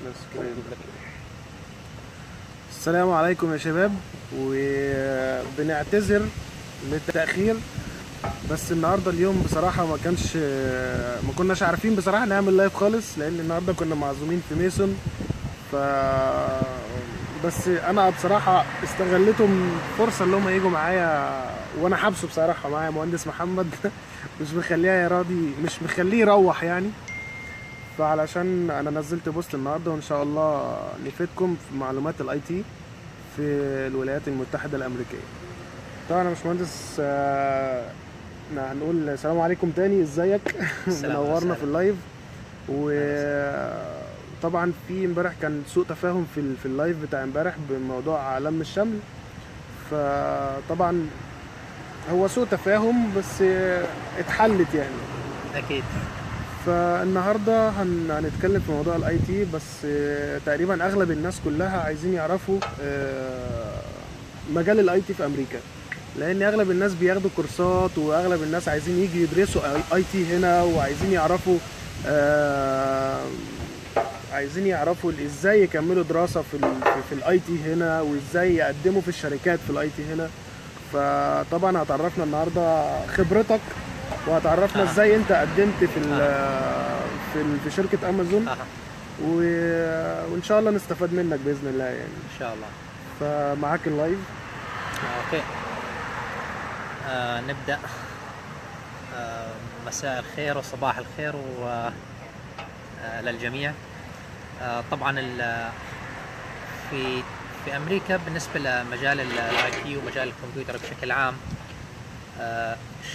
بس. السلام عليكم يا شباب، وبنعتذر للتأخير، بس النهارده اليوم بصراحة ما كناش عارفين بصراحة نعمل live خالص، لأن النهارده كنا معزومين في ميسون. بس أنا بصراحة استغلتهم فرصة اللي هم يجوا معايا، وأنا حابسه بصراحة معايا مهندس محمد مش مخليه يراضي، مش مخليه يروح يعني. فعلشان انا نزلت post النهارده، وان شاء الله نفيدكم في معلومات ال IT في الولايات المتحدة الامريكية. طبعا يا باشمهندس، هنقول السلام عليكم تاني، ازيك؟ منورنا في ال live. وطبعا في امبارح كان سوء تفاهم في ال live بتاع امبارح بموضوع لم الشمل، فطبعا هو سوء تفاهم بس اتحلت يعني. اكيد. فالنهارده هنتكلم في موضوع ال IT، بس تقريبا اغلب الناس كلها عايزين يعرفوا مجال ال IT في امريكا، لان اغلب الناس بياخدوا كورسات، واغلب الناس عايزين يجوا يدرسوا IT هنا، وعايزين يعرفوا ازاي يكملوا دراسة في ال IT هنا، وازاي يقدموا في الشركات في ال IT هنا. فطبعا هتعرفنا النهارده خبرتك، وهتعرفنا ازاي انت قدمت في شركة امازون، وان شاء الله نستفاد منك باذن الله يعني. ان شاء الله. فمعاك ال live. okay. نبدأ. مساء الخير وصباح الخير للجميع. طبعا في امريكا بالنسبة لمجال ال IT ومجال الكمبيوتر بشكل عام،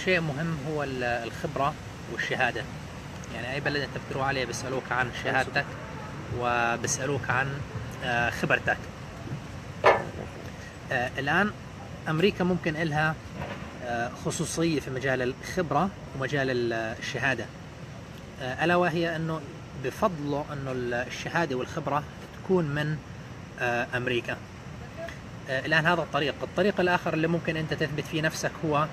شيء مهم هو الخبرة والشهادة. يعني أي بلد أنت بتروح عليه بيسألوك عن شهادتك وبيسألوك عن خبرتك. الآن أمريكا ممكن إلها خصوصية في مجال الخبرة ومجال الشهادة، ألا وهي أنه بفضلوا أنه الشهادة والخبرة تكون من أمريكا. الآن هذا الطريق. الطريق الآخر اللي ممكن أنت تثبت فيه نفسك هو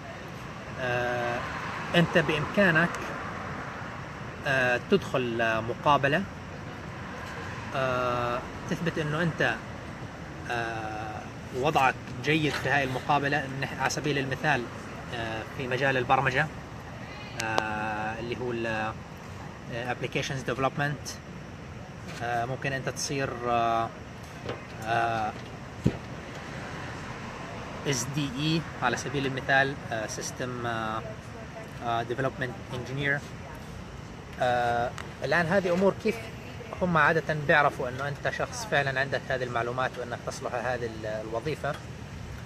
أنت بإمكانك تدخل مقابلة، تثبت أنه أنت وضعك جيد في هاي المقابلة. على سبيل المثال في مجال البرمجة اللي هو ال Applications Development، ممكن أنت تصير SDE على سبيل المثال، System Development Engineer. الآن هذه أمور كيف هم عادة بيعرفوا أنه أنت شخص فعلا عندك هذه المعلومات وأنك تصلح هذه الوظيفة؟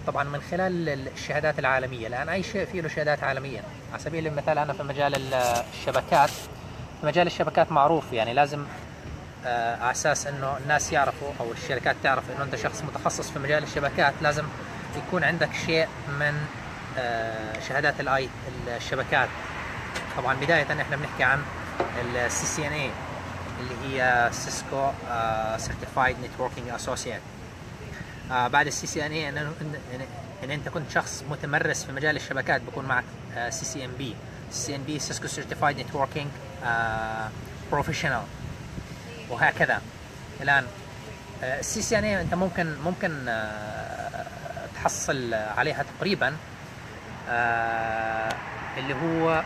طبعا من خلال الشهادات العالمية. الآن أي شيء فيه له شهادات عالمية. على سبيل المثال أنا في مجال الشبكات، في مجال الشبكات معروف يعني لازم على أساس أنه الناس يعرفوا أو الشركات تعرف أنه أنت شخص متخصص في مجال الشبكات، لازم يكون عندك شيء من شهادات ال الشبكات. طبعا بداية احنا بنحكي عن ال CCNA اللي هي Cisco Certified Networking Associate. بعد ال CCNA ان انت كنت شخص متمرس في مجال الشبكات بكون معك سي سي ام بي، سي سي ام بي سيسكو سيرتيفايد نتوركينج بروفيشنال، وهكذا. الان ال CCNA انت ممكن تحصل عليها تقريبا اللي هو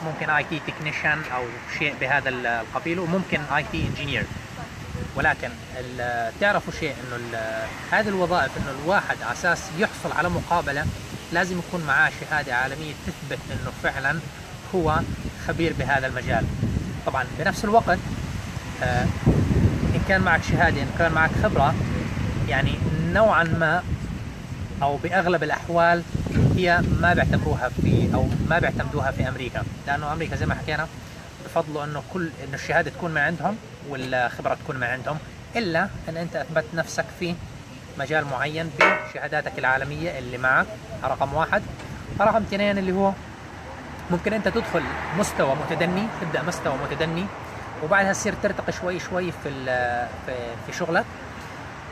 ممكن IT technician او شيء بهذا القبيل، وممكن IT engineer. ولكن تعرفوا شيء انه هذه الوظائف انه الواحد على اساس يحصل على مقابله لازم يكون معاه شهادة عالمية تثبت انه فعلا هو خبير بهذا المجال. طبعا بنفس الوقت ان كان معك شهادة، ان كان معك خبره، يعني نوعا ما او باغلب الاحوال هي ما بيعتبروها في او ما بيعتمدوها في امريكا، لانه امريكا زي ما حكينا بفضلوا انه كل انه الشهادة تكون من عندهم والخبرة تكون من عندهم، الا ان انت اثبت نفسك في مجال معين بشهاداتك العالمية اللي معك، رقم واحد. رقم اثنين اللي هو ممكن انت تدخل مستوى متدني، تبدا مستوى متدني وبعدها تصير ترتقي شوي شوي في شغلك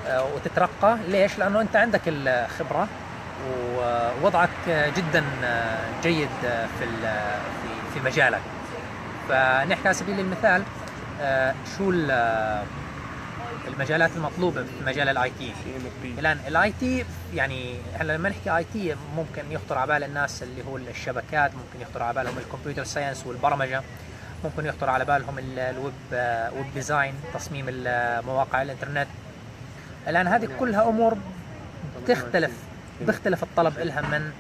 وتترقى. ليش؟ لانه انت عندك الخبرة ووضعك جدا جيد في مجالك. فنحكي على سبيل المثال شو المجالات المطلوبة في مجال ال IT. الان ال IT، يعني هلا لما نحكي IT ممكن يخطر على بال الناس اللي هو الشبكات، ممكن يخطر على بالهم ال computer science والبرمجه، ممكن يخطر على بالهم ال web design، تصميم مواقع الانترنت. الان هذه كلها امور بتختلف، بيختلف الطلب لها من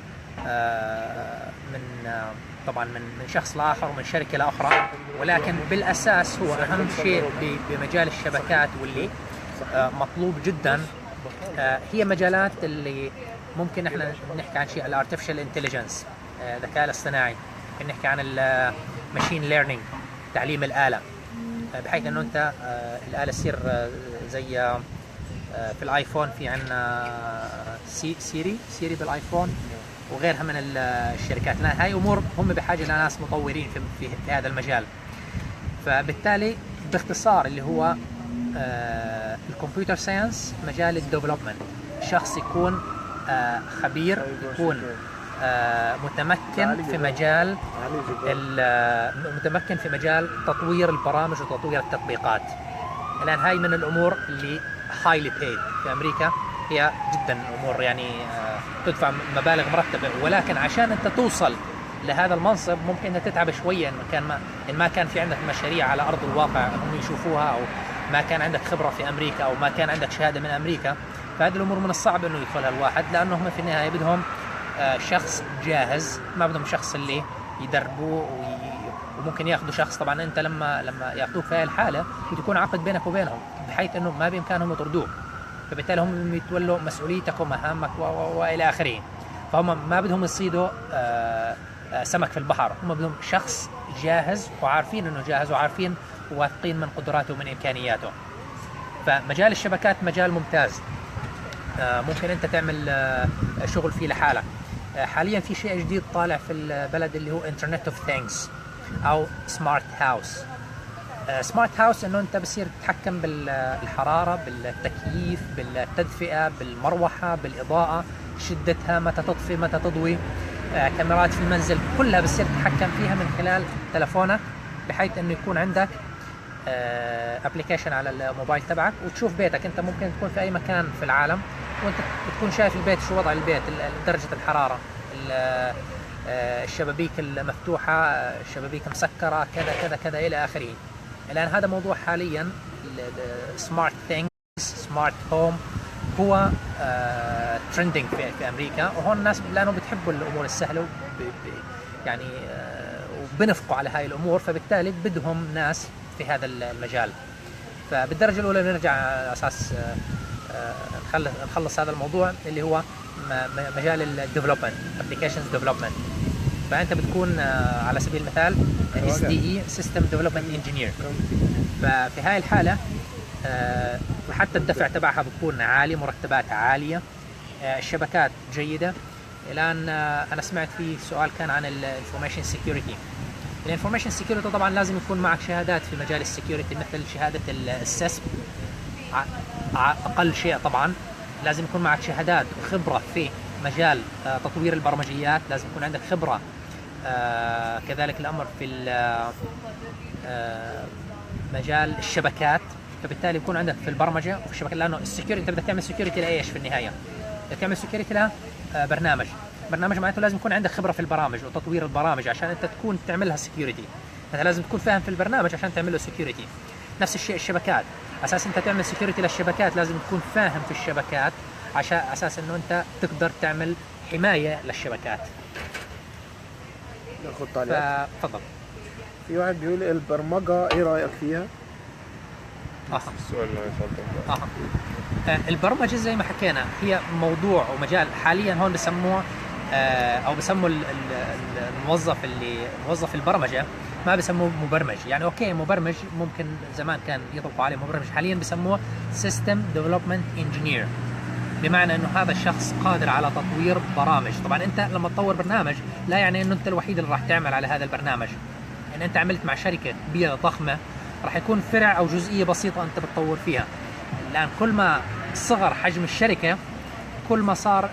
طبعا من شخص لاخر ومن شركة لاخرى، ولكن بالاساس هو اهم شيء بمجال الشبكات واللي مطلوب جدا هي مجالات اللي ممكن احنا نحكي عن شيء ال artificial intelligence، الذكاء الاصطناعي، ممكن نحكي عن ال machine learning، تعليم الاله، بحيث انه انت الاله تصير زي في ال iPhone في عندنا Siri، Siri بال iPhone وغيرها من الشركات. لا، هاي امور هم بحاجة لناس مطورين في هذا المجال. فبالتالي باختصار اللي هو ال computer science، مجال ال development، شخص يكون خبير، يكون متمكن في مجال متمكن في مجال تطوير البرامج وتطوير التطبيقات. الان هاي من الامور اللي highly paid في امريكا، هي جدا امور يعني تدفع مبالغ مرتبه، ولكن عشان انت توصل لهذا المنصب ممكن انت تتعب شوية ان ما كان في عندك مشاريع على ارض الواقع هم يشوفوها، او ما كان عندك خبره في امريكا، او ما كان عندك شهادة من امريكا. فهذه الامور من الصعب انه يدخلها الواحد، لانه هم في النهاية بدهم شخص جاهز، ما بدهم شخص اللي يدربوه وممكن ياخذوا شخص. طبعا انت لما ياخذوك في هاي الحالة بده يكون عقد بينك وبينهم بحيث انه ما بامكانهم يطردوك، فبالتالي هم يتولوا مسؤوليتك ومهامك والى اخره. فهم ما بدهم يصيدوا سمك في البحر، هم بدهم شخص جاهز وعارفين انه جاهز وعارفين وواثقين من قدراته ومن امكانياته. فمجال الشبكات مجال ممتاز، ممكن انت تعمل شغل فيه لحالك. حاليا في شيء جديد طالع في البلد اللي هو internet of things او smart house. smart house انه انت بصير تتحكم بالحراره، بالتكييف، بالتدفئه، بالمروحه، بالاضاءه، شدتها، متى تطفي، متى تضوي، كاميرات في المنزل، كلها بصير تتحكم فيها من خلال تلفونك، بحيث انه يكون عندك application على الموبايل تبعك وتشوف بيتك. انت ممكن تكون في اي مكان في العالم وانت بتكون شايف البيت، شو وضع البيت، درجة الحرارة، الشبابيك المفتوحة، الشبابيك مسكرة، كذا كذا كذا إلى آخره. الآن هذا موضوع حاليا smart things، smart home، هو trending في امريكا، وهون الناس لانه بتحبوا الامور السهلة يعني وبنفقوا على هاي الامور، فبالتالي بدهم ناس في هذا المجال. فبالدرجه الاولى نرجع على اساس نخلص هذا الموضوع اللي هو مجال ال development، applications development. فانت بتكون على سبيل المثال SDE، system development engineer. ففي هاي الحالة وحتى الدفع تبعها بتكون عالي، مرتبات عاليه، الشبكات جيده. الان انا سمعت في سؤال كان عن ال information security. ال information security طبعا لازم يكون معك شهادات في مجال ال security، مثل شهادة ال CISSP اقل شيء. طبعا لازم يكون معك شهادات وخبره في مجال تطوير البرمجيات، لازم يكون عندك خبره كذلك الامر في مجال الشبكات. فبالتالي يكون عندك في البرمجة وفي الشبكه، لانه ال security انت بدك تعمل security لايش في النهاية؟ بدك تعمل security ل برنامج، برنامج معناته لازم يكون عندك خبره في البرامج وتطوير البرامج عشان انت تكون تعملها security. انت لازم تكون فاهم في البرنامج عشان تعمل له security. نفس الشيء الشبكات، اساس انت تعمل security للشبكات لازم تكون فاهم في الشبكات عشان اساس انه انت تقدر تعمل حماية للشبكات. ناخد تعليقات. فتفضل. في واحد بيقول البرمجة ايه رأيك فيها؟ السؤال اللي انا سالته. البرمجة زي ما حكينا هي موضوع ومجال حاليا هون بسموه او بسموا الموظف اللي موظف البرمجة ما بسموه مبرمج. يعني okay، مبرمج ممكن زمان كان يطلقوا عليه مبرمج، حاليا بسموه system development engineer، بمعنى انه هذا الشخص قادر على تطوير برامج. طبعا انت لما تطور برنامج لا يعني انه انت الوحيد اللي راح تعمل على هذا البرنامج. يعني انت عملت مع شركة كبيرة ضخمه، راح يكون فرع او جزئية بسيطة انت بتطور فيها. الان كل ما صغر حجم الشركة كل ما صار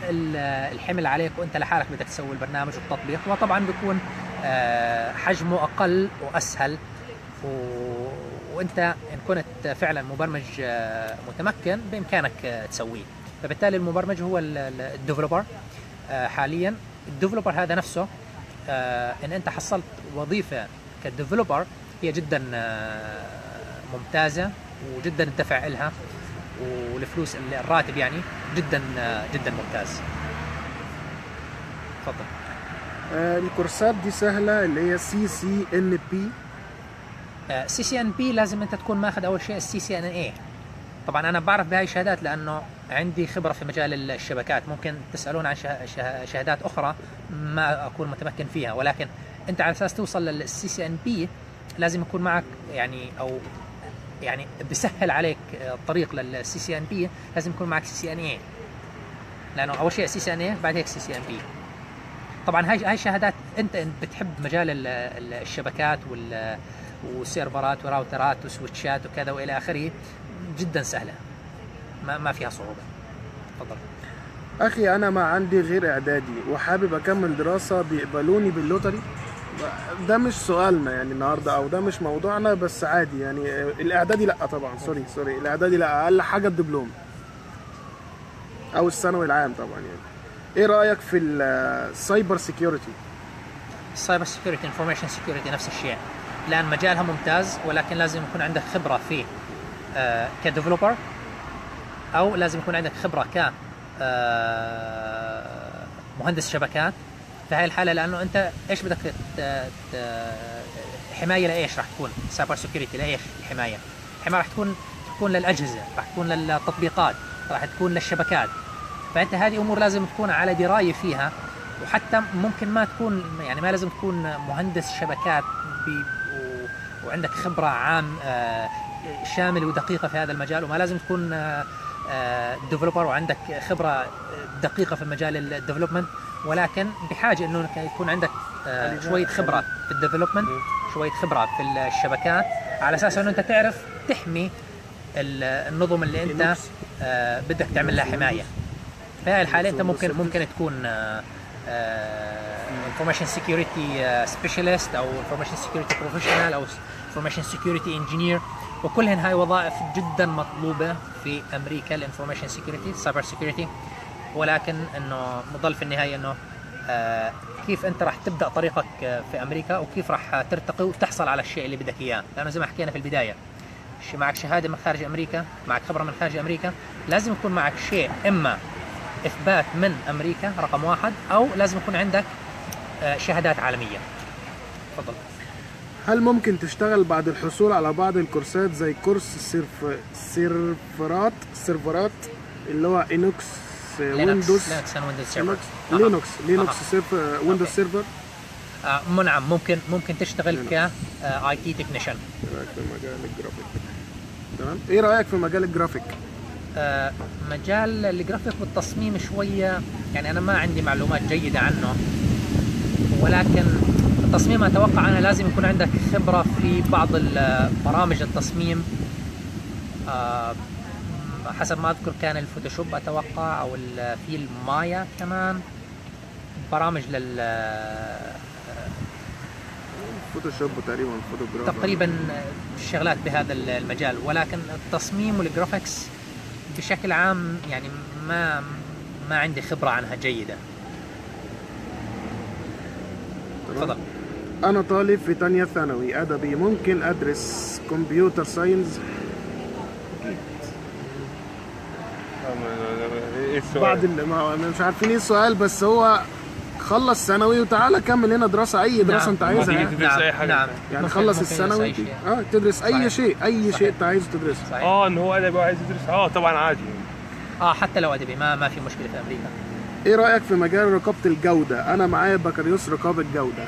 الحمل عليك وانت لحالك بدك تسوي البرنامج والتطبيق، وطبعا بيكون حجمه اقل واسهل. وانت ان كنت فعلا مبرمج متمكن بامكانك تسويه. فبالتالي المبرمج هو ال developer. حاليا ال developer هذا نفسه ان انت حصلت وظيفة ك developer هي جدا ممتازة وجدا الدفع لها والفلوس الراتب يعني جدا جدا ممتاز. تفضل. الكورسات دي سهلة اللي هي سي سي ان بي. سي سي ان بي لازم انت تكون ماخذ اول شيء ال CCNA. طبعا انا بعرف بهاي الشهادات لانه عندي خبره في مجال الشبكات، ممكن تسالون عن شهادات اخرى ما اكون متمكن فيها، ولكن انت على اساس توصل لل CCNP لازم يكون معك يعني، او يعني بسهل عليك الطريق لل CCNP لازم يكون معك CCNA، لانه اول شيء CCNA بعد هيك CCNP. طبعا هاي الشهادات انت بتحب مجال الشبكات وسيرفرات وراوترات وسويتشات وكذا والى اخره، جدا سهلة، ما فيها صعوبة. تفضل. اخي انا ما عندي غير اعدادي وحابب اكمل دراسة، بيقبلوني بال lottery؟ ده مش سؤالنا يعني النهارده، او ده مش موضوعنا، بس عادي يعني. الاعدادي لا طبعا، sorry الاعدادي لا، اقل حاجة الدبلوم او الثانوي العام طبعا يعني. ايه رايك في ال cyber security؟ ال cyber security، information security نفس الشيء، لان مجالها ممتاز، ولكن لازم يكون عندك خبره فيه ك developer، او لازم يكون عندك خبره ك مهندس شبكات في هاي الحالة، لانه انت ايش بدك حماية لايش راح تكون cyber security؟ لايش الحماية؟ الحماية راح تكون للاجهزة، راح تكون للتطبيقات، راح تكون للشبكات. فانت هذه امور لازم تكون على دراية فيها، وحتى ممكن ما تكون يعني ما لازم تكون مهندس شبكات وعندك خبره عام شاملة ودقيقة في هذا المجال، وما لازم تكون developer وعندك خبره دقيقة في مجال ال development، ولكن بحاجة انه يكون عندك شوية خبره في ال development، شوية خبره في الشبكات، على اساس انه انت تعرف تحمي النظم اللي انت بدك تعمل لها حماية. في هاي الحالة انت ممكن تكون information security specialist او information security professional او information security engineer، وكلهن هاي وظائف جدا مطلوبه في امريكا، ال information security، cyber security. ولكن انه بضل في النهاية انه كيف انت راح تبدا طريقك في امريكا، وكيف راح ترتقي وتحصل على الشيء اللي بدك اياه، لانه زي ما حكينا في البداية، معك شهادة من خارج امريكا، معك خبره من خارج امريكا، لازم يكون معك شيء اما اثبات من امريكا رقم واحد، او لازم يكون عندك شهادات عالمية. تفضل. هل ممكن تشتغل بعد الحصول على بعض الكورسات زي كورس سيرفرات اللي هو Linux Windows Windows Linux Linux server Windows server؟ نعم، ممكن تشتغل ك IT technician. ايه رايك في مجال الجرافيك؟ تمام. ايه رايك في مجال الجرافيك؟ مجال الجرافيك والتصميم شوية يعني انا ما عندي معلومات جيدة عنه، ولكن التصميم اتوقع انا لازم يكون عندك خبره في بعض برامج التصميم. حسب ما اذكر كان ال Photoshop اتوقع، او في المايا كمان، برامج لل Photoshop تقريبا، فوتوغراف تقريبا، الشغلات بهذا المجال. ولكن التصميم وال graphics بشكل عام يعني ما عندي خبرة عنها جيدة. تفضل. أنا طالب في تانية ثانوي أدبي، ممكن أدرس computer science؟ أكيد. إيه السؤال؟ بعد مش عارفين إيه السؤال، بس هو خلص ثانوي وتعالى كمل هنا دراسة، أي دراسة أنت عايزها. يعني. تدرس أي حاجة. نعم. يعني خلص الثانوي تدرس أي شيء، أي شيء أنت عايزه تدرسه. إن هو أدبي وعايز يدرس، طبعا عادي. حتى لو أدبي ما في مشكلة في أمريكا. إيه رأيك في مجال رقابة الجودة؟ أنا معايا بكالوريوس رقابة جودة.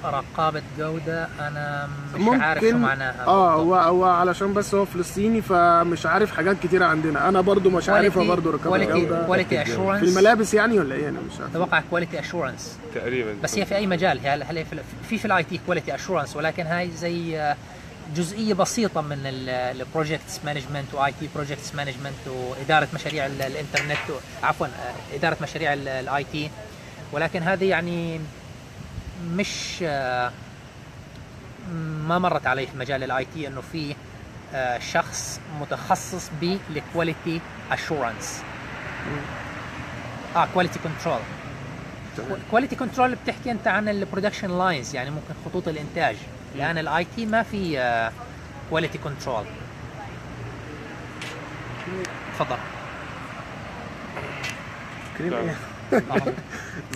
رقابة جودة أنا مش عارف شو معناها. هو علشان بس هو فلسطيني فمش عارف حاجات كتيرة عندنا، أنا برضو مش عارفها برضو رقابة جودة. quality assurance في الملابس يعني ولا إيه؟ أنا مش عارف. أتوقع quality assurance تقريبا، بس هي في أي مجال؟ هل هي في ال IT quality assurance، ولكن هاي زي جزئية بسيطة من ال projects management و IT projects management وإدارة مشاريع الإنترنت، عفوا إدارة مشاريع ال IT، ولكن هذه يعني مش ما مرت علي في مجال ال IT انه في شخص متخصص بال quality assurance، quality control. quality control بتحكي انت عن ال production lines، يعني ممكن خطوط الانتاج. الان ال IT ما في quality control. تفضل. كريم ايه؟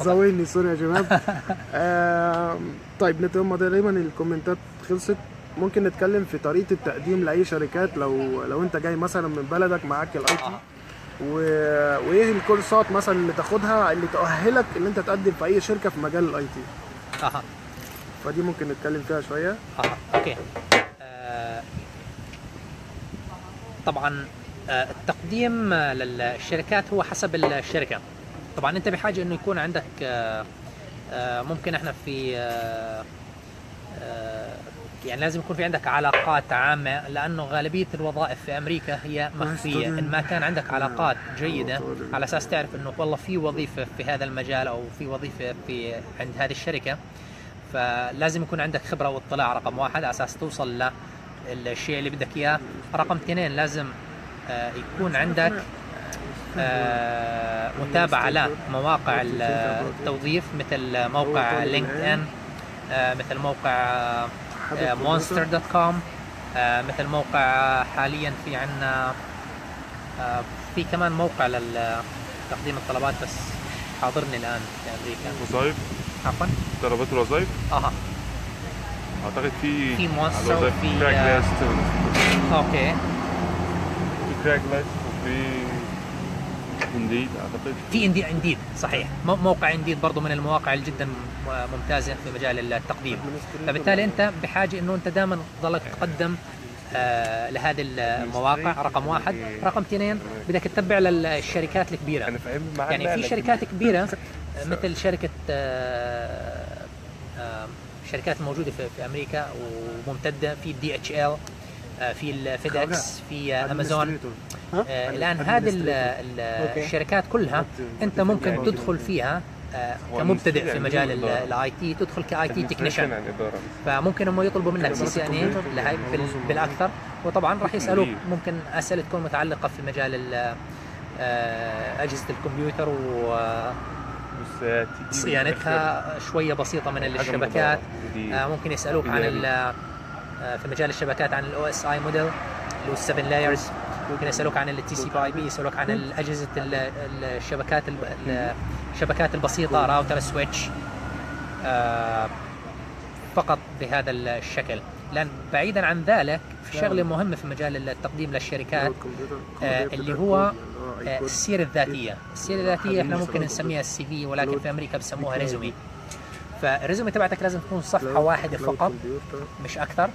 زاولني، sorry يا شباب. طيب هم تقريبا الكومنتات خلصت. ممكن نتكلم في طريقه التقديم لاي شركات، لو انت جاي مثلا من بلدك معاك ال IT، وايه الكورسات مثلا اللي تاخدها اللي تؤهلك ان انت تقدم في اي شركة في مجال ال IT؟ فدي ممكن نتكلم فيها شويه. okay. طبعا التقديم للشركات هو حسب الشركه. طبعا انت بحاجة انه يكون عندك ممكن احنا في يعني لازم يكون في عندك علاقات عامة، لأنه غالبية الوظائف في أمريكا هي مخفية. إن ما كان عندك علاقات جيدة على أساس تعرف إنه والله في وظيفة في هذا المجال أو في وظيفة في عند هذه الشركة، فلازم يكون عندك خبرة واطلاع رقم واحد على أساس توصل للشيء اللي بدك إياه. رقم اثنين، لازم يكون عندك متابعة لمواقع التوظيف مثل موقع LinkedIn، مثل موقع Monster.com، مثل موقع حاليا في عنا في كمان موقع لتقديم الطلبات بس مش حاضرني الان في امريكا. وظائف؟ عفوا، طلبات الوظائف؟ اعتقد في Monster، في Craigslist. okay، في Craigslist وفي Indeed اعتقد. في Indeed، صحيح. موقع Indeed برضه من المواقع جدا ممتازة في مجال التقديم. فبالتالي انت بحاجة انه انت دائما تضلك تقدم لهذه المواقع، رقم واحد. رقم اثنين، بدك تتبع للشركات الكبيره. يعني في شركات كبيرة مثل شركة شركات موجودة في امريكا وممتده، في DHL، في ال FedEx، في امازون. الان هذه الشركات كلها انت ممكن تدخل فيها كمبتدئ في مجال ال IT، تدخل ك IT technician، فممكن هم يطلبوا منك CCNA بالاكثر، وطبعا راح يسالوك ممكن اسئلة تكون متعلقه في مجال اجهزة الكمبيوتر و صيانتها، شوية بسيطة من الشبكات. ممكن يسالوك عن في مجال الشبكات عن ال OSI model اللي هو 7 layers، ممكن يسالوك عن ال TCP/IP، يسالوك عن الاجهزة الشبكات البسيطه، router، switch، فقط بهذا الشكل. لان بعيدا عن ذلك في شغله مهمة في مجال التقديم للشركات اللي هو السيرة الذاتيه. السيرة الذاتية احنا ممكن نسميها ال CV، ولكن في امريكا بسموها résumé. فال résumé تبعتك لازم تكون صفحة واحدة فقط مش اكثر،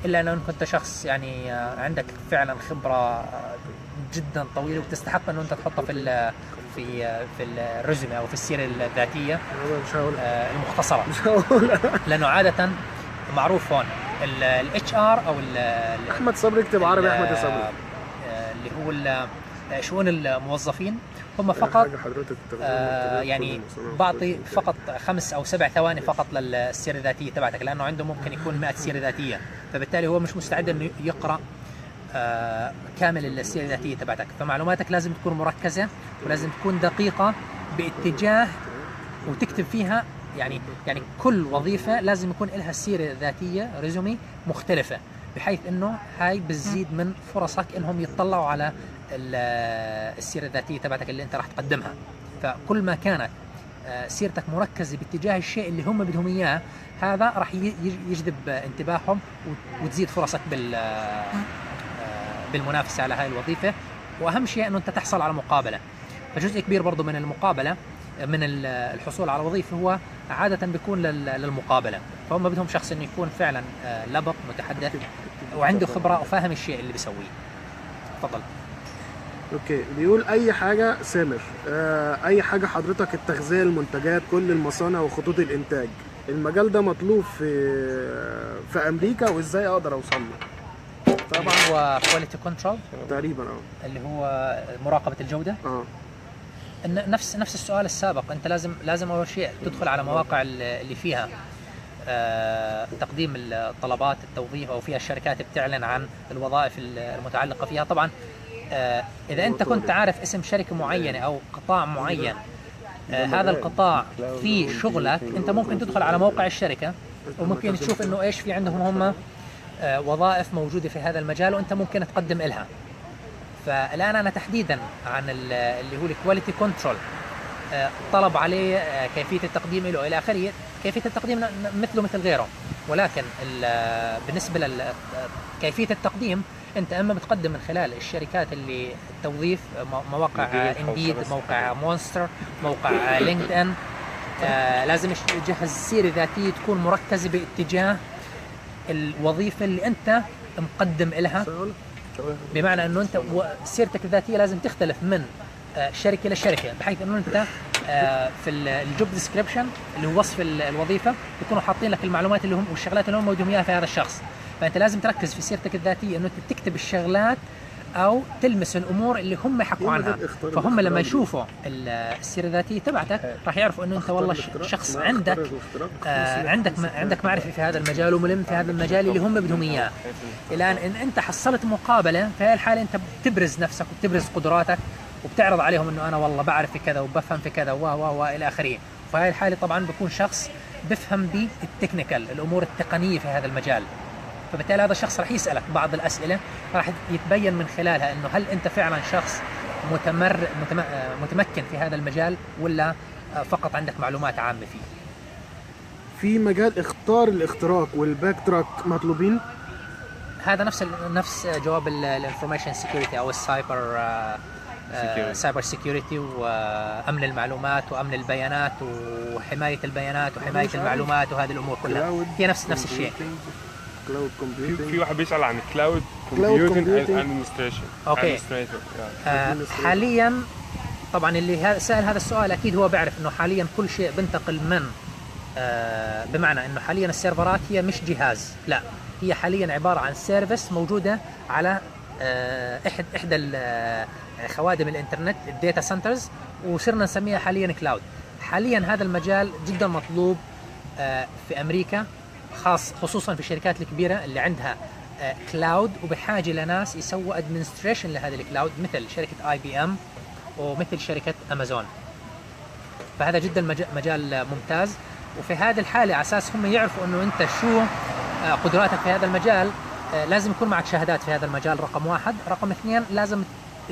الا انه كنت شخص يعني عندك فعلا خبره جدا طويلة وتستحق انه انت تحطها في في في ال résumé او في السيرة الذاتية المختصره، لانه عادة معروف هون ال HR او احمد صبري، اكتب عربي احمد صبري، اللي هو شؤون الموظفين، هم فقط يعني بعطي فقط 5 أو 7 ثواني فقط للسيرة الذاتية تبعتك، لأنه عنده ممكن يكون 100 سيرة ذاتية، فبالتالي هو مش مستعد إنه يقرأ كامل السيرة الذاتية تبعتك. فمعلوماتك لازم تكون مركزة ولازم تكون دقيقة باتجاه، وتكتب فيها يعني كل وظيفة لازم يكون لها سيرة ذاتية ريزومي مختلفة، بحيث إنه هاي بتزيد من فرصك إنهم يتطلعوا على السيرة الذاتية تبعتك اللي انت راح تقدمها. فكل ما كانت سيرتك مركزة باتجاه الشيء اللي هم بدهم اياه، هذا راح يجذب انتباههم وتزيد فرصك بالمنافسة على هاي الوظيفة. واهم شيء انه انت تحصل على مقابلة. فجزء كبير برضو من المقابلة، من الحصول على وظيفة، هو عادة بيكون للمقابلة. فهم بدهم شخص انه يكون فعلا لبق، متحدث، وعنده خبرة وفاهم الشيء اللي بيسويه. تفضل. okay، بيقول اي حاجة سامر، اي حاجة حضرتك، التغذية، المنتجات، كل المصانع وخطوط الانتاج، المجال ده مطلوب في امريكا، وازاي اقدر اوصل له؟ طبعا هو quality control تقريبا، اللي هو مراقبة الجودة. نفس السؤال السابق، انت لازم اول شيء تدخل على مواقع اللي فيها تقديم الطلبات التوظيف، او فيها الشركات بتعلن عن الوظائف المتعلقة فيها. طبعا اذا انت كنت عارف اسم شركة معينة او قطاع معين، هذا القطاع في شغلك، انت ممكن تدخل على موقع الشركة وممكن تشوف انه ايش في عندهم هم وظائف موجودة في هذا المجال، وانت ممكن تقدم لها. فالان انا تحديدا عن اللي هو ال quality control، طلب عليه كيفية التقديم له الى اخره. كيفية التقديم مثله مثل غيره، ولكن بالنسبة لكيفية التقديم، انت اما بتقدم من خلال الشركات اللي التوظيف، مواقع Indeed، موقع Monster، موقع LinkedIn. لازم تجهز سيره ذاتية تكون مركزه باتجاه الوظيفة اللي انت مقدم لها، بمعنى انه انت سيرتك الذاتية لازم تختلف من شركة لشركة، بحيث انه انت في ال job description اللي هو وصف الوظيفة يكونوا حاطين لك المعلومات اللي هم والشغلات اللي هم بدهم اياها في هذا الشخص. فانت لازم تركز في سيرتك الذاتية انه انت تكتب الشغلات او تلمس الامور اللي هم حكوا عنها، فهم لما يشوفوا السيرة الذاتية تبعتك راح يعرفوا انه انت والله شخص عندك عندك معرفة في هذا المجال وملم في هذا المجال اللي هم بدهم اياه. الان ان انت حصلت مقابله، في هذه الحالة انت بتبرز نفسك وبتبرز قدراتك وبتعرض عليهم انه انا والله بعرف في كذا وبفهم في كذا و و و الى اخره. وفي هذه الحالة طبعا بكون شخص بفهم بال technical، الامور التقنية في هذا المجال، فبالتالي هذا الشخص راح يسألك بعض الأسئلة راح يتبين من خلالها أنه هل أنت فعلا شخص متمكن في هذا المجال ولا فقط عندك معلومات عامة فيه. في مجال اختار الاختراق وال BackTrack مطلوبين؟ هذا نفس جواب ال information security او ال cyber security، وامن المعلومات وامن البيانات وحماية البيانات وحماية المعلومات وهذه الامور كلها هي نفس الشيء. في واحد بيسأل عن cloud computing administration. okay. حاليا طبعا اللي سأل هذا السؤال اكيد هو بيعرف انه حاليا كل شيء بنتقل من بمعنى انه حاليا السيرفرات هي مش جهاز، لا هي حاليا عبارة عن service موجودة على احدى خوادم الانترنت، ال data centers، وصرنا نسميها حاليا cloud. حاليا هذا المجال جدا مطلوب في امريكا، خصوصا في الشركات الكبيرة اللي عندها cloud وبحاجة لناس يسووا administration لهذا ال cloud، مثل شركة IBM ومثل شركة امازون. فهذا جدا مجال ممتاز. وفي هذه الحالة على اساس هم يعرفوا انه انت شو قدراتك في هذا المجال، لازم يكون معك شهادات في هذا المجال، رقم واحد. رقم اثنين، لازم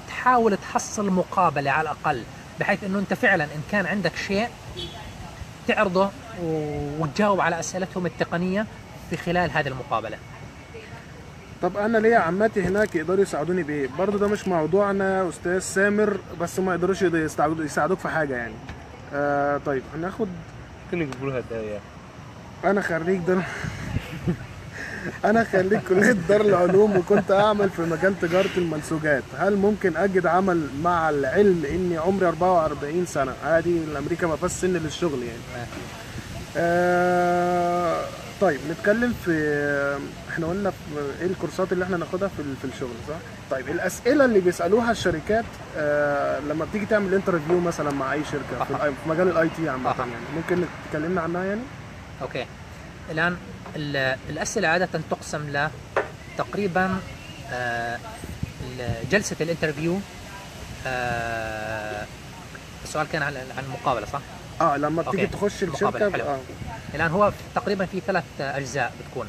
تحاول تحصل مقابله على الاقل، بحيث انه انت فعلا ان كان عندك شيء تعرضه وتجاوب على اسئلتهم التقنية في خلال هذه المقابلة. طب انا ليا عماتي هناك يقدروا يساعدوني بايه؟ برضه ده مش موضوعنا استاذ سامر، بس ما يقدروش يساعدوك في حاجة يعني. طيب هناخد ممكن نجيبوا لها هدايا. انا خريج دار انا خريج كليه دار العلوم، وكنت اعمل في مجال تجارة المنسوجات. هل ممكن اجد عمل مع العلم اني عمري 44 سنة؟ عادي، الامريكا ما فيهاش سن للشغل يعني. طيب نتكلم في، احنا قلنا ايه الكورسات اللي احنا ناخدها في الشغل، صح؟ طيب الاسئلة اللي بيسالوها الشركات لما بتيجي تعمل interview مثلا مع اي شركة في مجال ال IT عامة يعني، ممكن تكلمنا عنها يعني؟ okay. الان الاسئلة عادة تقسم لتقريبا جلسه ال interview. السؤال كان عن المقابلة، صح؟ لما بتيجي تخش الشركة. الان هو تقريبا في ثلاث اجزاء بتكون.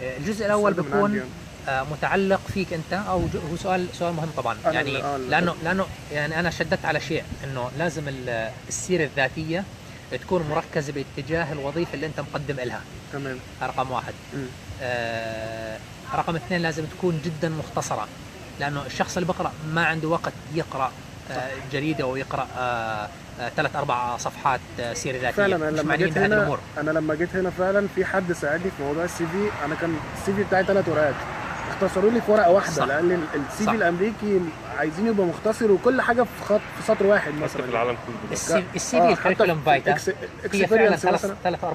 الجزء الاول بيكون متعلق فيك انت، او هو سؤال مهم طبعا يعني، لانه يعني انا شددت على شيء انه لازم السيرة الذاتية تكون مركزه باتجاه الوظيفة اللي انت مقدم لها. تمام. رقم واحد. رقم اثنين، لازم تكون جدا مختصره، لانه الشخص اللي بقرا ما عنده وقت يقرا جريدة ويقرا 3-4 صفحات سيره ذاتية. فعلا انا لما جيت هنا فعلا في حد ساعدني في موضوع ال CV. انا كان ال CV بتاعي 3 ورقات، اختصروا لي في ورقة واحدة. صح. لان ال CV الامريكي عايزين يبقى مختصر وكل حاجة في خط في سطر واحد مثلا. في العالم كله ال CV ال curriculum vitae هي فعلا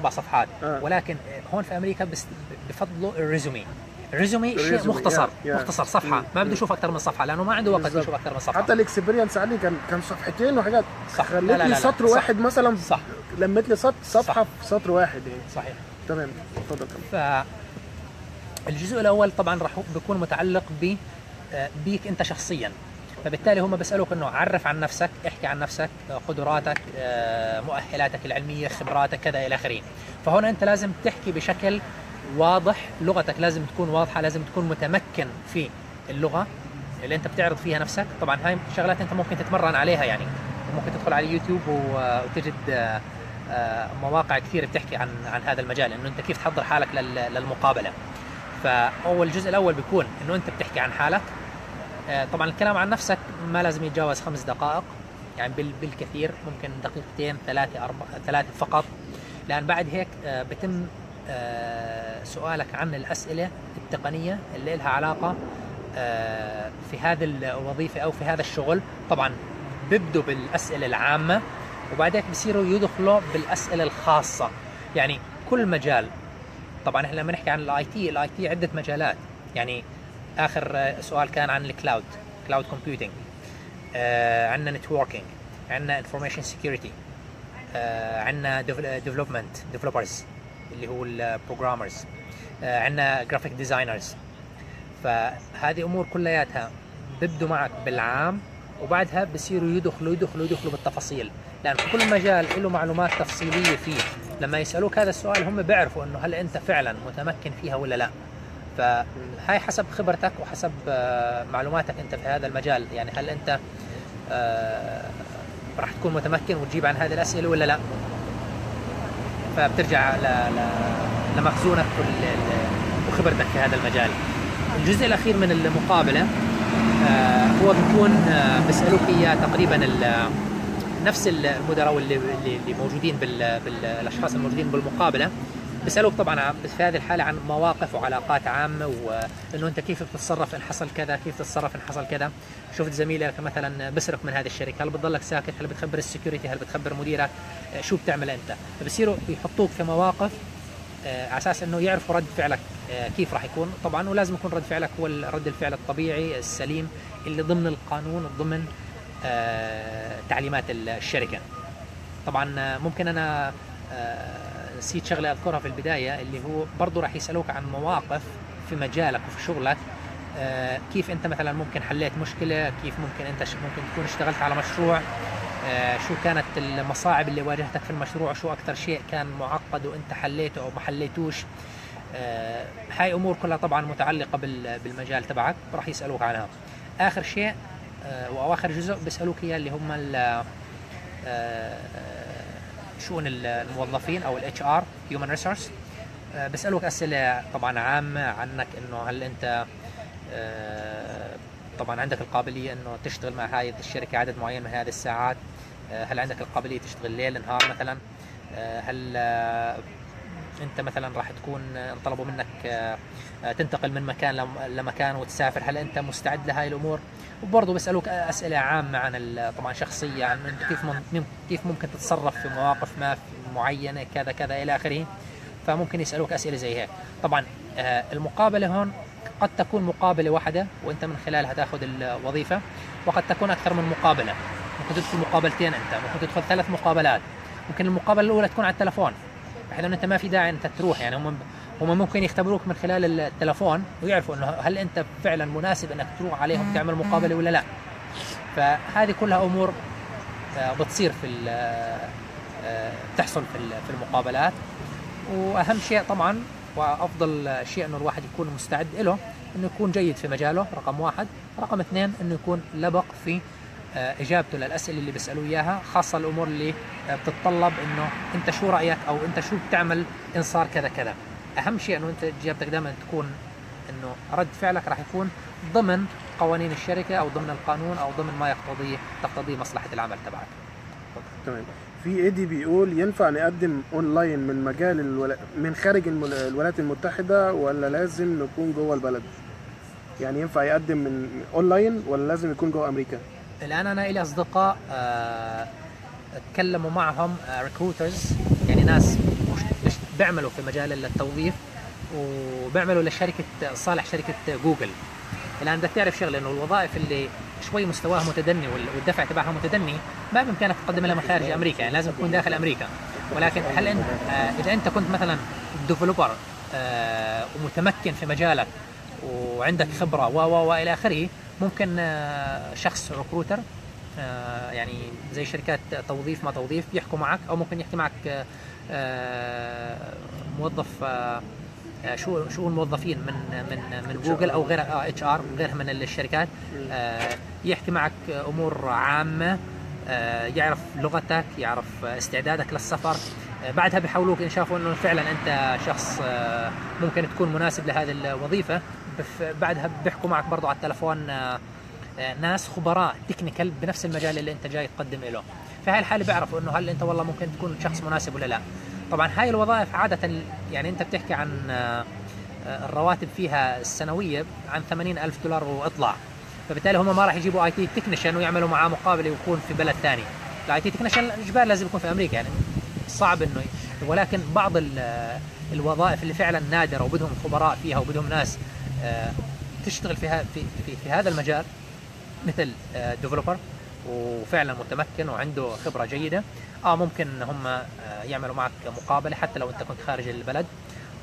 3-4 صفحات. ولكن هون في امريكا بفضلوا ال résumé. ال résumé شيء مختصر، مختصر صفحة، ما بده يشوف اكثر من صفحة لانه ما عنده وقت يشوف اكثر من صفحة. حتى ال experience عندي كان صفحتين وحاجات، خليت لي سطر واحد مثلا. صح. لميت لي صفحة في سطر واحد يعني. صحيح. تمام، اتفضل كمل. فالجزء الاول طبعا راح بيكون متعلق بيك انت شخصيا، فبالتالي هم بيسالوك انه عرف عن نفسك، احكي عن نفسك، قدراتك، مؤهلاتك العلمية، خبراتك، كذا الى اخره. فهنا انت لازم تحكي بشكل واضح، لغتك لازم تكون واضحة، لازم تكون متمكن في اللغة اللي انت بتعرض فيها نفسك. طبعا هاي شغلات انت ممكن تتمرن عليها، يعني ممكن تدخل على اليوتيوب وتجد مواقع كثير بتحكي عن هذا المجال، انه انت كيف تحضر حالك للمقابله. فاول الجزء الاول بيكون انه انت بتحكي عن حالك. طبعا الكلام عن نفسك ما لازم يتجاوز 5 دقائق، يعني بالكثير ممكن دقيقتين، 3، 4، 3 فقط، لان بعد هيك بتم سؤالك عن الاسئلة التقنية اللي لها علاقة في هذه الوظيفة او في هذا الشغل. طبعا بيبدوا بالاسئلة العامة وبعدين بصيروا يدخلوا بالاسئلة الخاصة، يعني كل مجال. طبعا احنا لما نحكي عن ال IT، ال IT عده مجالات، يعني اخر سؤال كان عن ال cloud computing، عندنا networking، عندنا information security، عندنا development developers اللي هو ال programmers، عندنا graphic designers. فهذه امور كلياتها بيبدوا معك بالعام وبعدها بصيروا يدخلوا يدخلوا يدخلوا بالتفاصيل، لان كل مجال له معلومات تفصيلية فيه. لما يسالوك هذا السؤال هم بيعرفوا انه هل انت فعلا متمكن فيها ولا لا. فهاي حسب خبرتك وحسب معلوماتك انت في هذا المجال، يعني هل انت راح تكون متمكن وتجيب عن هذه الاسئلة ولا لا. فبترجع لمخزونك وخبرتك في هذا المجال. الجزء الاخير من المقابلة هو بيكون بيسالوك اياه تقريبا نفس المدراء اللي موجودين بالاشخاص الموجودين بالمقابلة، بيسالوك طبعا في هذه الحالة عن مواقف وعلاقات عامة، وانه انت كيف بتتصرف ان حصل كذا، كيف تتصرف ان حصل كذا. شفت زميلك مثلا بسرق من هذه الشركة، هل بتضلك ساكت؟ هل بتخبر ال security؟ هل بتخبر مديرك؟ شو بتعمل انت؟ فبصيروا يحطوك في مواقف على اساس انه يعرفوا رد فعلك كيف راح يكون. طبعا ولازم يكون رد فعلك هو رد الفعل الطبيعي السليم اللي ضمن القانون وضمن تعليمات الشركة. طبعا ممكن انا نسيت شغله اذكرها في البداية، اللي هو برضو راح يسالوك عن مواقف في مجالك وفي شغلك، كيف انت مثلا ممكن حليت مشكلة، كيف ممكن انت ممكن تكون اشتغلت على مشروع، شو كانت المصاعب اللي واجهتك في المشروع، شو اكثر شيء كان معقد وانت حليته او ما حليتوش. هاي امور كلها طبعا متعلقه بالمجال تبعك راح يسالوك عنها. اخر شيء واخر جزء بيسالوك اياه اللي هم شؤون الموظفين او ال HR human resource. بيسالوك اسئلة طبعا عامة عنك، انه هل انت طبعا عندك القابلية انه تشتغل مع هاي الشركة عدد معين من هذه الساعات، هل عندك القابلية تشتغل ليل نهار مثلا، هل انت مثلا راح تكون طلبوا منك تنتقل من مكان لمكان وتسافر، هل انت مستعد لهاي الامور؟ وبرضه بيسالوك اسئلة عامة عن طبعا شخصية، عن انت كيف ممكن تتصرف في مواقف ما معينة كذا كذا الى اخره. فممكن يسالوك اسئلة زي هيك. طبعا المقابلة هون قد تكون مقابله واحدة وانت من خلالها تاخذ الوظيفة، وقد تكون اكثر من مقابله، ممكن تدخل مقابلتين انت، ممكن تدخل 3 مقابلات، ممكن المقابلة الاولى تكون على التلفون بحيث انه انت ما في داعي انت تروح، يعني هم ممكن يختبروك من خلال التلفون ويعرفوا انه هل انت فعلا مناسب انك تروح عليهم تعمل مقابله ولا لا. فهذه كلها امور بتصير في بتحصل في المقابلات. واهم شيء طبعا وافضل شيء انه الواحد يكون مستعد له، انه يكون جيد في مجاله رقم 1، رقم 2 انه يكون لبق في اجابته للاسئلة اللي بيسالوه اياها، خاصة الامور اللي بتتطلب انه انت شو رايك او انت شو بتعمل ان صار كذا كذا. اهم شيء انه انت اجابتك دائما تكون انه رد فعلك راح يكون ضمن قوانين الشركة او ضمن القانون او ضمن ما تقتضيه مصلحة العمل تبعك. تمام. في ايدي بيقول ينفع نقدم اونلاين من مجال من خارج الولايات المتحدة ولا لازم نكون جوه البلد؟ يعني ينفع يقدم من اونلاين ولا لازم يكون جوه امريكا؟ الان انا الي اصدقاء تكلموا معهم recruiters، يعني ناس بيعملوا في مجال التوظيف وبيعملوا لشركة صالح شركة جوجل. الان بدك تعرف شغله، انه الوظائف اللي شوي مستواها متدني والدفع تبعها متدني ما بامكانك تقدم لها من خارج امريكا، يعني لازم تكون داخل امريكا. ولكن هل انت اذا انت كنت مثلا developer ومتمكن في مجالك وعندك خبره و والى اخره، ممكن شخص recruiter يعني زي شركات توظيف ما توظيف يحكوا معك، او ممكن يحكي معك موظف شؤون موظفين من جوجل او غير HR غيرها من الشركات، يحكي معك امور عامة، يعرف لغتك، يعرف استعدادك للسفر. بعدها بيحولوك ان شافوا انه فعلا انت شخص ممكن تكون مناسب لهذه الوظيفة، بعدها بيحكوا معك برضو على التلفون ناس خبراء technical بنفس المجال اللي انت جاي تقدم له. في هاي الحالة بيعرفوا انه هل انت والله ممكن تكون شخص مناسب ولا لا. طبعا هاي الوظائف عادة يعني انت بتحكي عن الرواتب فيها السنوية عن $80,000 واطلع، فبالتالي هم ما راح يجيبوا IT technician ويعملوا معاه مقابله ويكون في بلد ثاني. ال IT technician اجباري لازم يكون في امريكا، يعني صعب انه، ولكن بعض الوظائف اللي فعلا نادرة وبدهم خبراء فيها وبدهم ناس تشتغل فيها في في, في هذا المجال، مثل developer وفعلا متمكن وعنده خبره جيدة، ممكن هم يعملوا معك مقابله حتى لو انت كنت خارج البلد،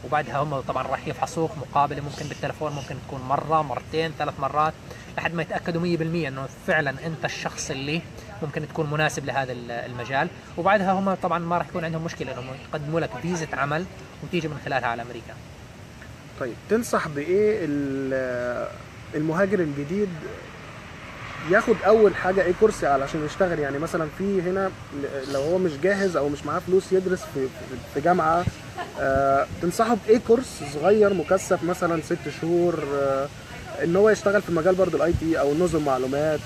وبعدها هم طبعا راح يفحصوك مقابله، ممكن بالتلفون، ممكن تكون مرة مرتين ثلاث مرات لحد ما يتاكدوا 100% انه فعلا انت الشخص اللي ممكن تكون مناسب لهذا المجال. وبعدها هم طبعا ما راح يكون عندهم مشكلة انهم يقدموا لك فيزا عمل وتيجي من خلالها على امريكا. طيب تنصح بايه المهاجر الجديد ياخد اول حاجة ايه كورس علشان يشتغل؟ يعني مثلا في هنا لو هو مش جاهز او مش معاه فلوس يدرس في جامعه، تنصحه بايه كورس صغير مكثف مثلا 6 شهور، ان هو يشتغل في مجال برضو ال IT او نظم معلومات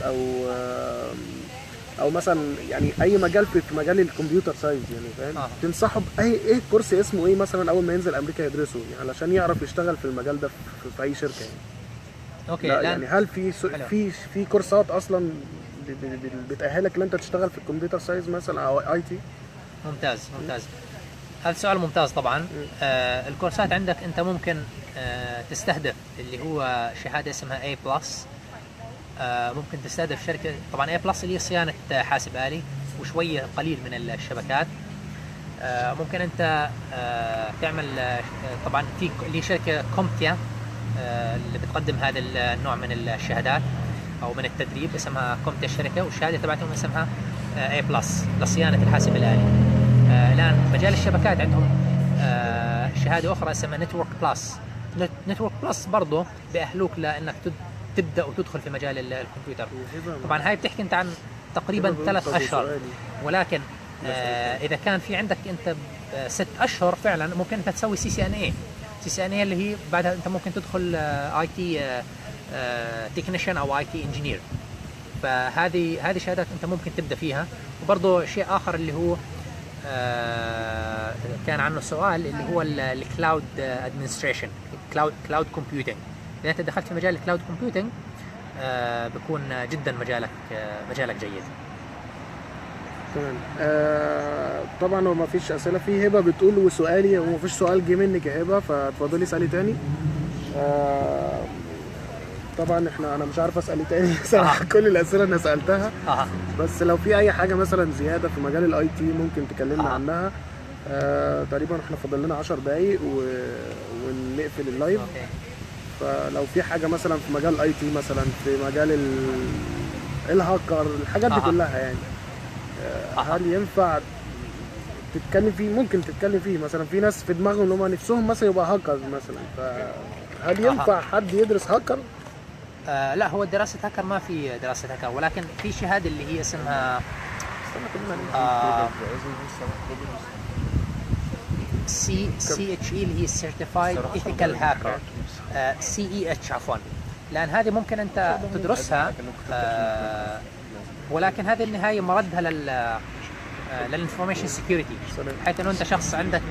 او مثلا يعني اي مجال في مجال ال computer science يعني، فاهم؟ تنصحه باي ايه كورس اسمه ايه مثلا اول ما ينزل امريكا يدرسه يعني علشان يعرف يشتغل في المجال ده في اي شركة يعني؟ okay، لا يعني هل في في كورسات اصلا بتاهلك ان انت تشتغل في ال computer science مثلا او IT؟ ممتاز ممتاز، هذا سؤال ممتاز طبعا. الكورسات عندك انت ممكن تستهدف اللي هو شهادة اسمها A plus، ممكن تستهدف شركة طبعا A plus اللي هي صيانة حاسب آلي وشوية قليل من الشبكات. ممكن انت تعمل طبعا في اللي شركة CompTIA اللي بتقدم هذا النوع من الشهادات او من التدريب، اسمها CompTIA الشركة، والشهادة تبعتهم اسمها A plus لصيانه الحاسب الالي. الان مجال الشبكات عندهم شهادة اخرى اسمها Network Plus. Network Plus برضه بأهلوك لانك تبدا وتدخل في مجال الكمبيوتر. طبعا هاي بتحكي انت عن تقريبا 3 اشهر، ولكن اذا كان في عندك انت 6 اشهر فعلا ممكن انت تسوي سي سي ان اي. سي سي ان اي اللي هي بعدها انت ممكن تدخل IT technician او IT engineer. فهذه شهادات انت ممكن تبدا فيها. وبرضه شيء اخر اللي هو كان عنه سؤال اللي هو ال cloud administration، cloud computing. اذا انت دخلت في مجال ال cloud computing بكون جدا مجالك جيد. تمام. طبعا هو ما فيش اسئلة. في هبه بتقول وسؤالي، وما فيش سؤال جه منك يا هبه، فاتفضلي اسالي تاني. طبعا انا مش عارف اسال تاني صراحة، كل الاسئلة انا سالتها. بس لو في اي حاجة مثلا زيادة في مجال ال IT ممكن تكلمنا عنها. تقريبا احنا فاضل لنا 10 دقايق ونقفل ال live. فلو في حاجة مثلا في مجال ال IT، مثلا في مجال الهاكر، الحاجات دي كلها يعني، هل ينفع تتكلم فيه؟ ممكن تتكلم فيه. مثلا في ناس في دماغهم ان هم نفسهم مثلا يبقى هاكر مثلا، فهل ينفع حد يدرس هاكر؟ لا، هو دراسة هاكر ما في دراسة هاكر، ولكن في شهادة اللي هي اسمها CCHE اللي هي Certified Ethical Hacker، CEH عفوا، لأن هذه ممكن أنت تدرسها، ولكن هذه النهاية مردها لل information security، بحيث انه انت شخص عندك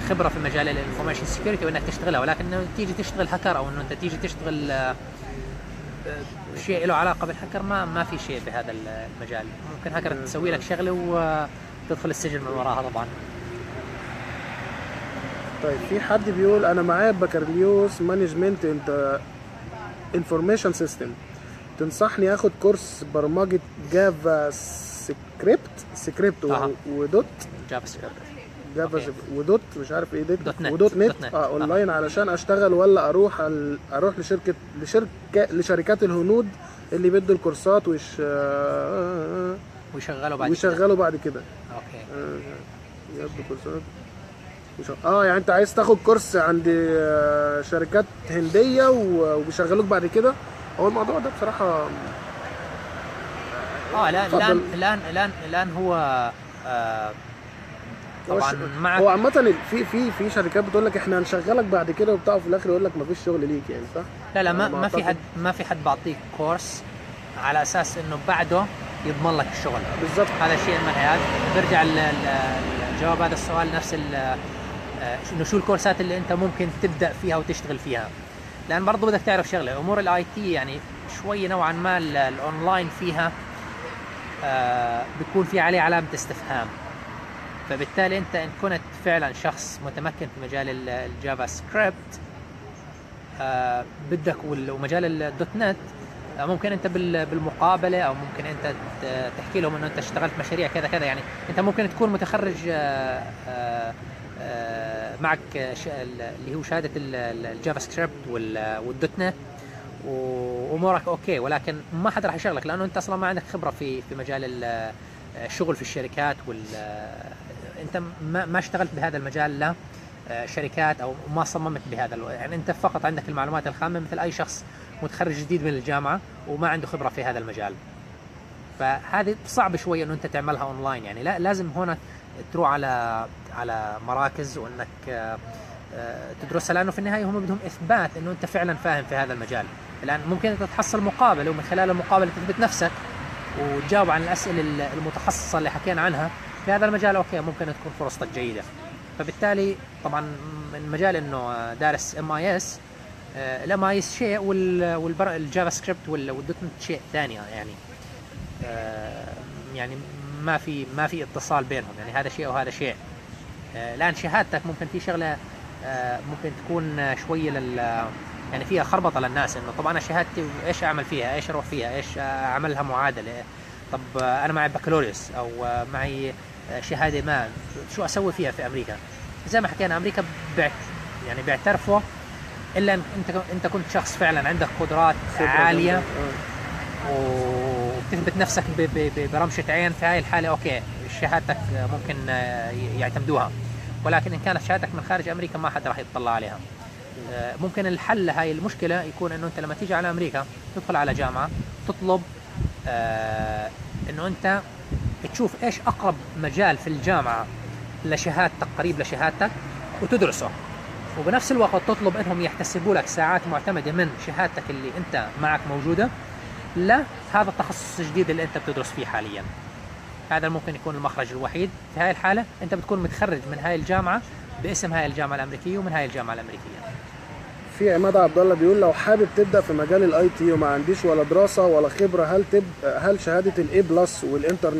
خبره في مجال ال information security وانك تشتغلها، ولكن انه تيجي تشتغل هاكر او انه انت تيجي تشتغل شيء له علاقة بالهاكر، ما في شيء بهذا المجال. ممكن هاكر تسوي لك شغله وتدخل السجن من وراها طبعا. طيب في حد بيقول انا معايا بكالوريوس management انت information system، تنصحني اخد كورس برمجة JavaScript و dot JavaScript؟ Java و dot مش عارف ايه dot net و dot net online علشان اشتغل، ولا اروح اروح لشركات الهنود اللي بيدوا الكورسات ويشغلوا بعد ويشغلوا بعد كده. okay يدوا كورسات يعني انت عايز تاخد كورس عند شركات هنديه وبيشغلوك بعد كده. هو الموضوع ده بصراحة الان الان الان الان هو طبعا مع هو عامة في شركات بتقول لك احنا هنشغلك بعد كده وبتاع، وفي الاخر يقول لك مفيش شغل ليك يعني، صح؟ لا لا، ما في حد، ما في حد بعطيك كورس على اساس انه بعده يضمن لك الشغل. بالضبط، هذا شيء من هذا. برجع الجواب هذا السؤال نفس انه شو الكورسات اللي انت ممكن تبدا فيها وتشتغل فيها، لان برضه بدك تعرف شغله، امور ال IT يعني شوي نوعا ما الاونلاين فيها بيكون في عليه علامة استفهام. فبالتالي انت ان كنت فعلا شخص متمكن في مجال ال JavaScript بدك ومجال ال dot net، ممكن انت بالمقابلة، او ممكن انت تحكي لهم انه انت اشتغلت مشاريع كذا كذا. يعني انت ممكن تكون متخرج معك اللي هو شهادة ال JavaScript وال dot net وامورك okay، ولكن ما حد راح يشغلك لانه انت اصلا ما عندك خبره في مجال الشغل في الشركات، انت ما اشتغلت بهذا المجال، لا شركات او ما صممت بهذا يعني انت فقط عندك المعلومات الخامة مثل اي شخص متخرج جديد من الجامعة وما عنده خبره في هذا المجال. فهذه صعب شوي انه انت تعملها اونلاين، يعني لا، لازم هنا تروح على مراكز وانك تدرسها، لانه في النهاية هم بدهم اثبات انه انت فعلا فاهم في هذا المجال. الان ممكن انت تحصل مقابله، ومن خلال المقابلة تثبت نفسك وتجاوب عن الاسئلة المتخصصة اللي حكينا عنها في هذا المجال، okay ممكن تكون فرصتك جيدة. فبالتالي طبعا من مجال انه دارس MIS، ال MIS شيء وال JavaScript وال dot net شيء ثاني، يعني يعني ما في اتصال بينهم، يعني هذا شيء وهذا شيء. الان شهادتك ممكن في شغله ممكن تكون شوية يعني فيها خربطة للناس، انه طب انا شهادتي ايش اعمل فيها، ايش اروح فيها، ايش اعملها معادلة، طب انا معي بكالوريوس او معي شهادة ما، شو اسوي فيها في امريكا؟ زي ما حكينا امريكا يعني بيعترفوا الا انت كنت شخص فعلا عندك قدرات عالية وبتثبت نفسك برمشه عين، في هاي الحالة okay شهادتك ممكن يعتمدوها، ولكن ان كانت شهادتك من خارج امريكا ما حد راح يطلع عليها. ممكن الحل لهاي المشكلة يكون انه انت لما تيجي على امريكا تدخل على جامعه تطلب انه انت تشوف ايش اقرب مجال في الجامعة لشهادتك، قريب لشهادتك، وتدرسه، وبنفس الوقت تطلب انهم يحتسبوا لك ساعات معتمدة من شهادتك اللي انت معك موجودة لهذا التخصص الجديد اللي انت بتدرس فيه حاليا. هذا ممكن يكون المخرج الوحيد. في هاي الحالة انت بتكون متخرج من هاي الجامعة باسم هاي الجامعة الامريكية ومن هاي الجامعة الامريكية. في عماد عبد الله بيقول لو حابب تبدا في مجال ال IT وما عنديش ولا دراسة ولا خبره، هل شهادة ال A plus والانتر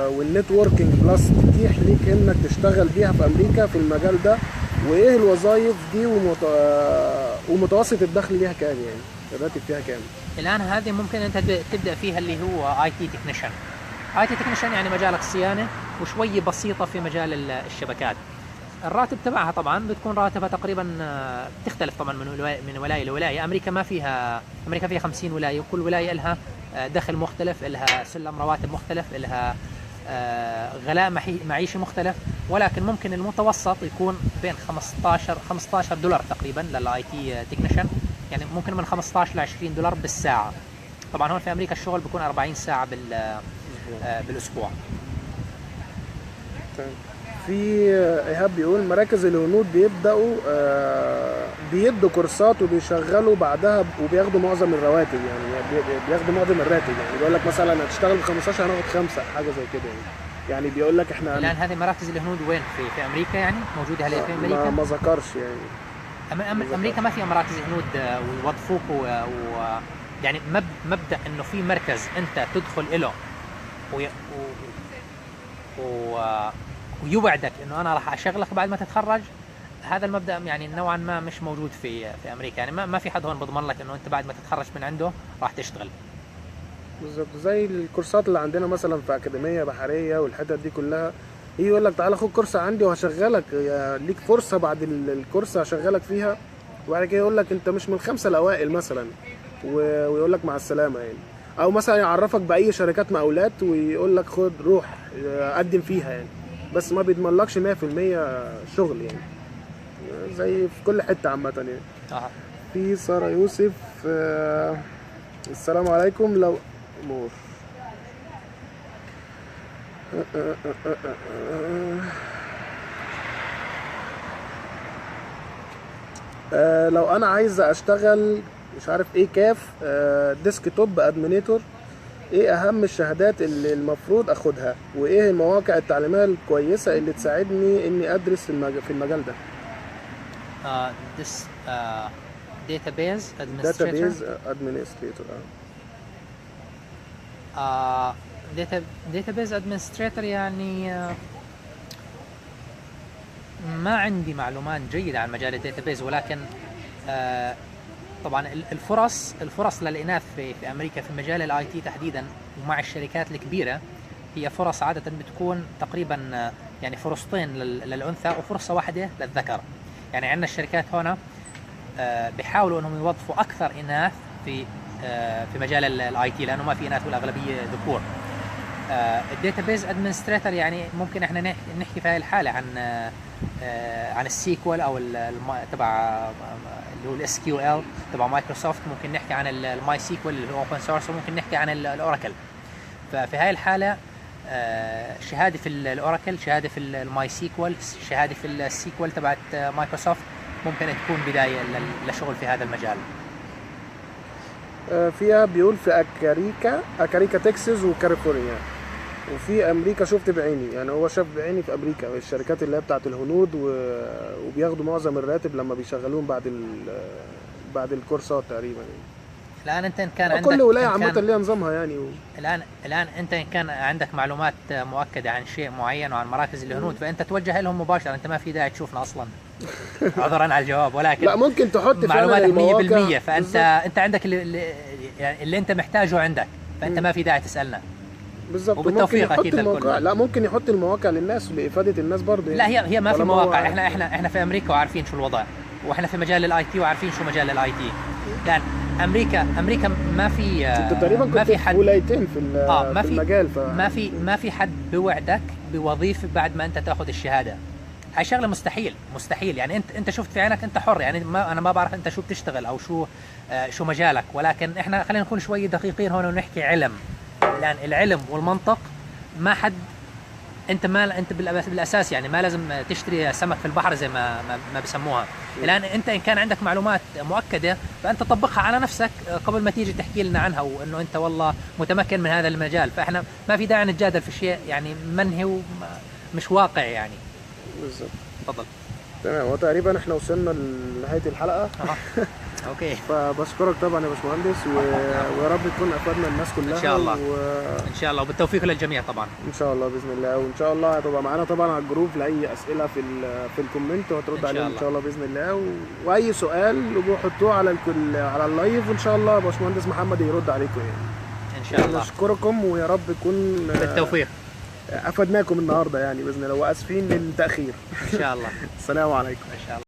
وال networking plus تتيح ليك انك تشتغل بيها في امريكا في المجال ده؟ وايه الوظائف دي ومتوسط الدخل ليها كام، يعني الراتب فيها كام؟ الان هذه ممكن انت تبدا فيها اللي هو IT technician. IT technician يعني مجالك صيانة وشوي بسيطة في مجال الشبكات. الراتب تبعها طبعا بتكون راتبها تقريبا بتختلف طبعا من ولاية لولاية. امريكا ما فيها، امريكا فيها 50 ولاية، وكل ولاية لها دخل مختلف، لها سلم رواتب مختلف، لها غلاء معيشي مختلف، ولكن ممكن المتوسط يكون بين 15 دولار تقريبا لل IT technician، يعني ممكن من 15 ل 20 دولار بالساعة. طبعا هون في امريكا الشغل بيكون 40 ساعة بالاسبوع. في ايهاب بيقول مراكز الهنود بيبداوا بيدوا كورسات وبيشغلوا بعدها وبياخدوا معظم الرواتب، يعني بياخدوا معظم الراتب، يعني بيقول لك مثلا هتشتغل ب 15 هناخد 5، حاجة زي كده يعني بيقول لك احنا الان هذه مراكز الهنود وين؟ في امريكا يعني موجودة هل في امريكا؟ ما ذكرش يعني. امريكا ما فيها مراكز هنود ويوظفوك يعني مبدا انه في مركز انت تدخل له ويوعدك انه انا راح اشغلك بعد ما تتخرج، هذا المبدا يعني نوعا ما مش موجود في امريكا. يعني ما في حد هون بضمن لك انه انت بعد ما تتخرج من عنده راح تشتغل. بالظبط زي الكورسات اللي عندنا مثلا في اكاديمية بحرية والحتت دي كلها، يقول لك تعالى خد كورس عندي وهشغلك، ليك فرصة بعد الكورس هشغلك فيها، وبعد كده يقول لك انت مش من الخمسة الاوائل مثلا، ويقول لك مع السلامة يعني. او مثلا يعرفك باي شركات مقاولات ويقول لك خد روح قدم فيها يعني، بس ما بيضمنلكش 100% شغل يعني، زي في كل حتة عامة يعني. في ساره يوسف، السلام عليكم. لو مور لو انا عايز اشتغل مش عارف ايه كاف desktop administrator، ايه اهم الشهادات اللي المفروض اخدها، وايه المواقع التعليمية الكويسة اللي تساعدني اني ادرس في المجال ده؟ database administrator. database administrator. database administrator يعني ما عندي معلومات جيدة عن مجال ال database، ولكن طبعا الفرص للإناث في أمريكا في مجال ال IT تحديدا ومع الشركات الكبيرة هي فرص عادة بتكون تقريبا يعني فرصتين للأنثى وفرصة واحدة للذكر. يعني عندنا الشركات هنا بيحاولوا انهم يوظفوا اكثر اناث في مجال ال IT، لانه ما في اناث والاغلبيه ذكور. ال database administrator يعني ممكن احنا نحكي في هذه الحالة عن ال SQL او تبع اللي هو ال SQL تبع مايكروسوفت، ممكن نحكي عن ال MySQL اللي هو open source، وممكن نحكي عن ال Oracle. ففي هاي الحالة شهادة في ال Oracle، شهادة في ال MySQL، شهادة في ال SQL تبعت مايكروسوفت ممكن تكون بداية لشغل في هذا المجال. فيها بيقول في أكاريكا تكساس وكاليفورنيا، وفي امريكا شفت بعيني، يعني هو شاف بعيني في امريكا الشركات اللي هي بتاعت الهنود وبياخدوا معظم الراتب لما بيشغلوهم بعد الكورسات تقريبا يعني. الان انت ان كان عندك كل ولاية عامة ليها نظامها يعني الان انت ان كان عندك معلومات مؤكدة عن شيء معين وعن مراكز الهنود فانت توجه لهم مباشرة، انت ما في داعي تشوفنا اصلا. عذرا على الجواب، ولكن لا ممكن تحط معلوماتك 100%، فانت انت عندك اللي انت محتاجه عندك، فانت ما في داعي تسالنا. بالظبط. وبالتوفيق اكيد للكل. لا ممكن يحط المواقع للناس ولافاده الناس برضه يعني. لا هي ما في مواقع، احنا في امريكا وعارفين شو الوضع، واحنا في مجال ال IT وعارفين شو مجال ال IT. لان امريكا ما في، انت تقريبا ما في حد ولايتين في ما في المجال، ما في حد بوعدك بوظيفة بعد ما انت تاخذ الشهادة. هاي شغله مستحيل يعني. انت شفت في عينك، انت حر يعني. ما انا ما بعرف انت شو بتشتغل او شو مجالك، ولكن احنا خلينا نكون شوي دقيقين هون ونحكي علم. لان العلم والمنطق ما حد، انت بالاساس يعني ما لازم تشتري سمك في البحر زي ما بسموها. الان انت ان كان عندك معلومات مؤكدة فانت طبقها على نفسك قبل ما تيجي تحكي لنا عنها، وانه انت والله متمكن من هذا المجال. فاحنا ما في داعي نتجادل في شيء يعني منهي ومش واقع يعني. بالظبط. تفضل. تمام، وتقريبا احنا وصلنا لنهاية الحلقة. okay. فبشكرك طبعا يا باشمهندس، ويا رب تكون افدنا الناس كلها ان شاء الله. ان شاء الله، وبالتوفيق للجميع طبعا ان شاء الله باذن الله. وان شاء الله هتبقى معانا طبعا على ال group لاي اسئلة في ال comment وهترد عليهم ان شاء الله باذن الله، واي سؤال وحطوه على على ال live، وان شاء الله باشمهندس محمد يرد عليكم يعني ان شاء الله. نشكركم ويا رب يكون بالتوفيق افدناكم النهارده يعني باذن الله، واسفين للتاخير ان شاء الله. السلام عليكم. ان شاء الله.